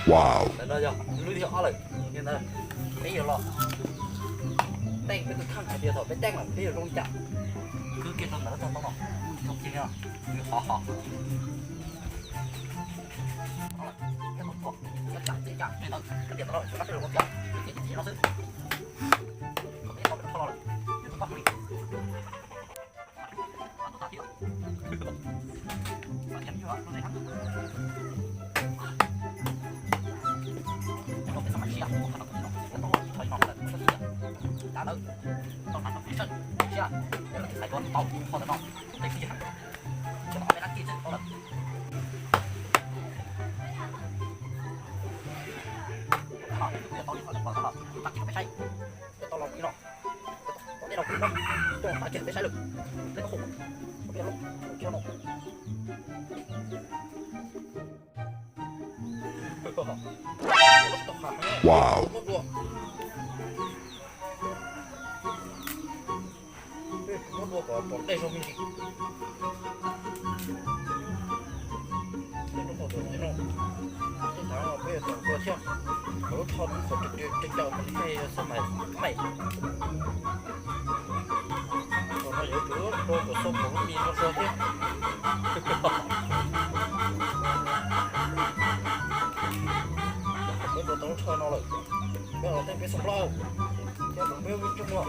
Wow. Ntawm no yog lub thib ob lawm. Yog ntawd peb yuav los teej peb tus kheej hais tias thaum peb teej lawm peb yuav zoo li cas. Kwv kiag rau ntawm lub tog tau no, zoo kiag li no. Qhov qhov Wow. Muab dua kom pom dej zoo me ntsis. Tej lub qhov tus no, tej thav no peb yuav tau tua thiab. Qhov lub thoj no qhov caum caum mas nej xab mais meem. Qhov no yuav tsum tua kom xo pom lub mis no so thiab. Peb tua tau lub thoj no lawm, peb los teej peb xoo plaub thiab, peb lub tseej no.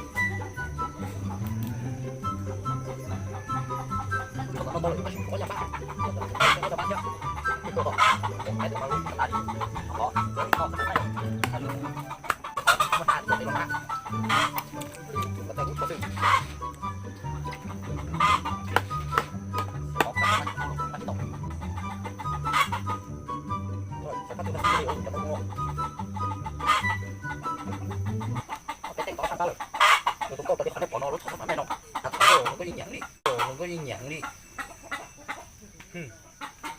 Peb teej tau sab qab lawm. Tus nkauj rau tej qhov nej pom no lub thoj xab mais no, tas tau zoo nkauj yeej nyeem li, zoo nkauj yeej nyeem li.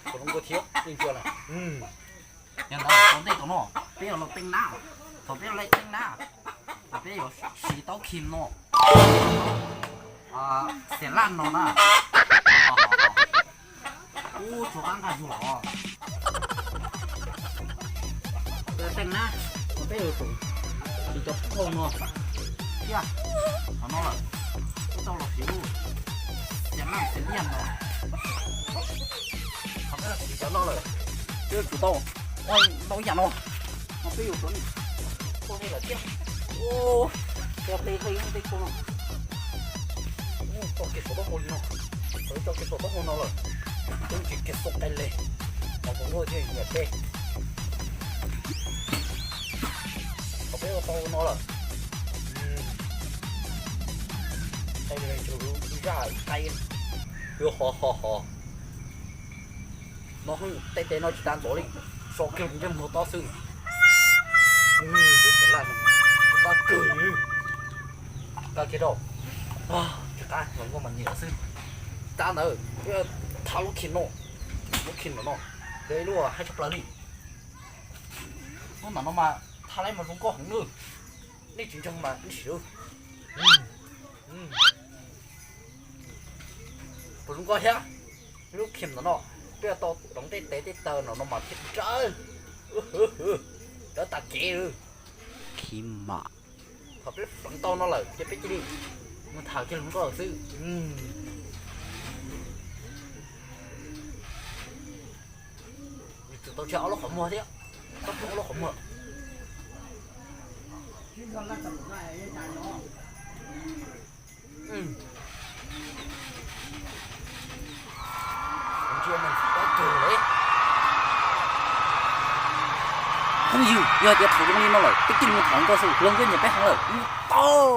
Tus zoo nkauj thiab yeej ntsuag na. Yog ntawd tau ntej tau no, peb yuav los teej nab. Thaum peb los teej nab, peb yuav siv tau khim no, xiam laj no na. Ub, tsuas qab nqag zuag os. Peb teej nab, peb yuav tsum siv cov phau no thiab. Qhov no lawm, peb tau los siv lub xiam laj xiam liaj no. Qhov peb los siv cov no lawm, peb yuav tsum tau ua ntau yam no. No peb yuav tsum ua hej lawm thiab. Peb hej tej khau no. Tso kiag saum taub hau li no, tso kiag saum taub hau no lawm, twb tsis kiag xoo qai le, mas kuv nkauj thiaj nyiam peb. Thaum peb ua tau no lawm, qai le, zaj qai, ho ho ho. No tej tes no tsis tas ntxov li, so kiag ntsej muag tob xwb. Laj no qab kawg li, qab kiag rau, tsis qab, zoo nkauj mas nyiam xwb. Tag ntawd, thav lub khim no, lub khim no, lub haib tshaj plaws li. Lub ntawm no mas thav lawm mas zoo nkauj heev nawb. Nej tsis ntseeg mas nej sim. Puas zoo nkauj thiab? Lub khim no no, peb tau roov tej tes tej taw no no mas thiaj dawb, dawb tas kev. Khim mam. Thaum peb feem tau no lawm ces peb cia li mus tham kiag hluas nkauj xwb. Yus tau tseg ob lub qhov muag thiab, ob lub qhov muag. Phooj ywg, yog tias thaum zoo li no lawm peb cia li mus tham nkauj xwb, hluas nkauj nyiam peb heev lawm, mus tau.